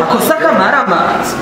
Akosa kamaramazi.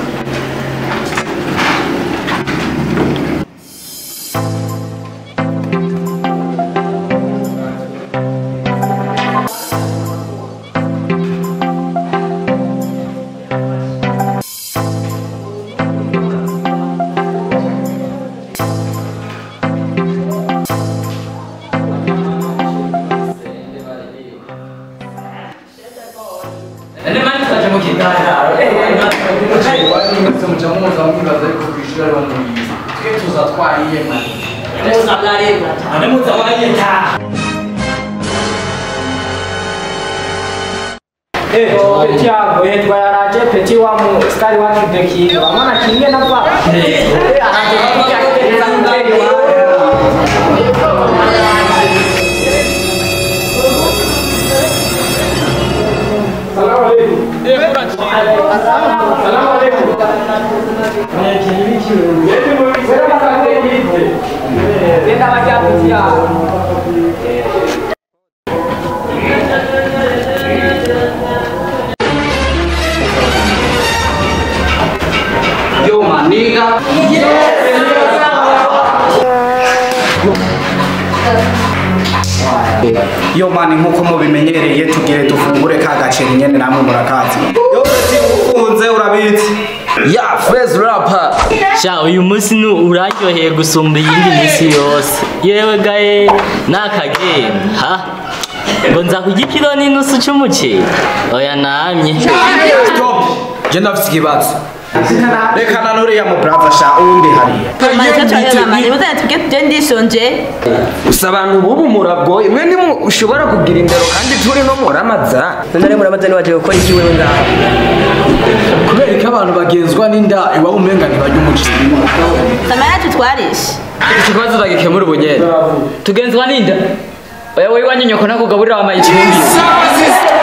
Petit wa mu stari wacu dekinga bamwana kinge na pa Salamu alaikum. Salamu alaikum. Yo, my nigga. Yo mani nkuko mubimenyereye tugire dufungure ka gaceri nyene namwe murakazi. Yo beti ufunze urabitse. Ya fresh rapper. Sha uyu munsi ni uraryoheye gusumba iyindi minsi yose. Yewe gaye nakagenda ha. Ngo nza kurya ikiro n'inusu c'umuceri. Oya namye. Stop. Je ndafise ikibazo. Reka nanuriya mu brother sha uwundi hariya. Gusa abantu bubu murabwo imwe ni ushobora kugira indero kandi turi no muramaza. None muramaza ni waje gukora iki wewe ngaho? Kubera ko abantu bagenzwa n'inda iwabo umenga ntibajya umuceri. Samara tutwarishe. Ikibazo bagikemura ubunyene. Tugenzwa n'inda. Oya wewe wanyinyoko nakugaburira wamaye icumbi.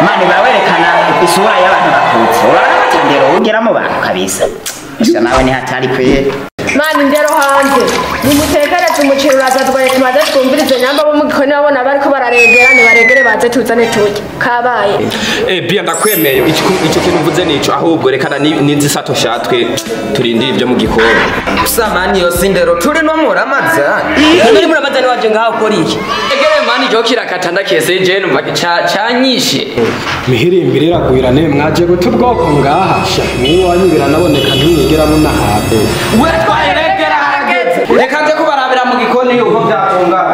Mani bawerekana isura y'abantu bakutse. Urabona batandero ugera mu bantu kabisa. Ese nawe ni hatari kweli. Mani ndero hanze. Nimutekereze umuceri uraza twaye tumaze twumvirize nyamba bo mu gikoni babona bariko bararegera ni baregere baze tuzane turye. Kabaye. Bia ndakwemeye icyo kintu mvuze nico ahubwo rekana n'inzisato shatwe turindire ibyo mu gikoni. Gusa mani yo sindero turi no muramaza. None muramaza ni waje ngaho ukora iki? Egere mani jo kirakata ndakese je numva canyishe. Mihirimbiri iragwira ne mwaje guta ubwoko ngaha sha. Niwanyu biranaboneka ntimwigera munahabe. We twaregera harageze. Reka nje kubarabira mu gikoni uko byatungana.